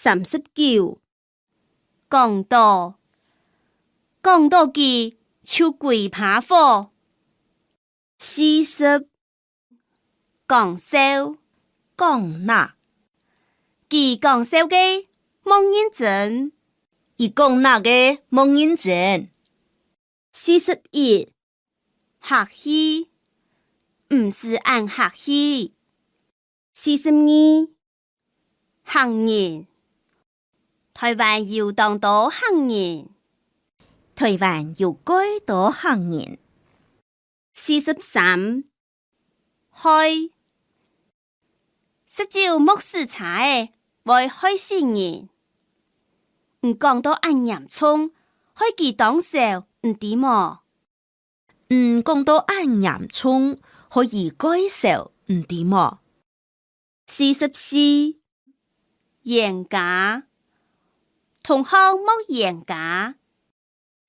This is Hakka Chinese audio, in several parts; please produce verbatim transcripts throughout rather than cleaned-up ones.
三十九，講著，講著佢就鬼怕火。四十，講笑，講吶。佢講笑个，無人真。佢講吶个，無人真。四十一，客氣，毋使恁客氣。四十二，客人，臺灣有當多客人。臺灣有蓋多客人。四十三，害，食酒目屎茶仔，會害死人。你講到恁嚴重，害佢當愁，你知無？ 嗯，講到恁嚴重，害佢蓋愁，你知無？四十四，冤家，同學莫冤家。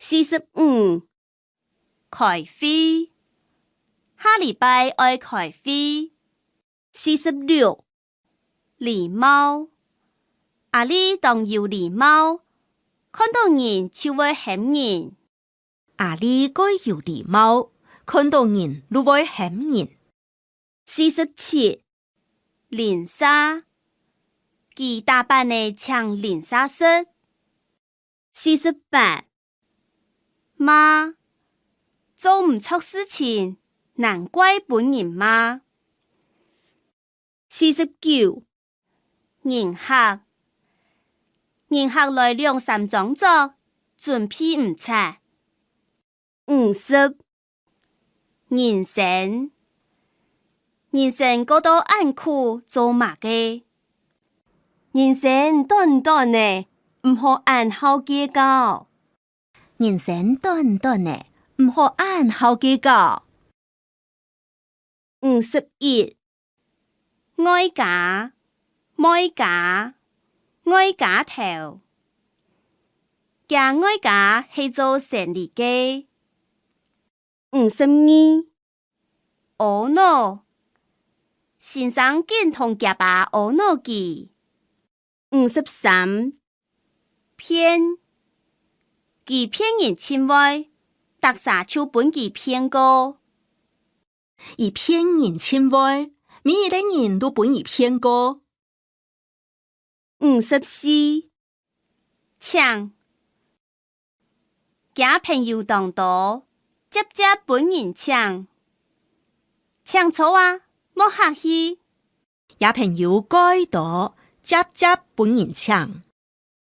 四十五，開會，下禮拜愛開會。四十六，禮貌，阿里當有禮貌，看著人就會喊人。 阿里蓋有禮貌，看著人就會喊人。四十七，鄰舍，佢打扮仔像鄰舍食。四十八，罵，做毋著事情，難怪分人罵。 四十九，人客，人客來兩三張桌，準備毋掣。五十，人生，人生過到恁苦，做麼个？人生短短仔，毋好恁好計較。人生短短仔，毋好恁好計較。 五十一，外家，妹家，外家頭。厥外家係做生理个。五十二，阿腦，先生緊同厥爸阿腦佢。 五十三，騙，佢騙人盡會，逐儕就分佢騙過。佢騙人盡會，每一個人都分佢騙過。五十四，請，厥朋友當多，輒輒分人請。請坐啊，莫客氣。 厥朋友蓋多，輒輒分人請。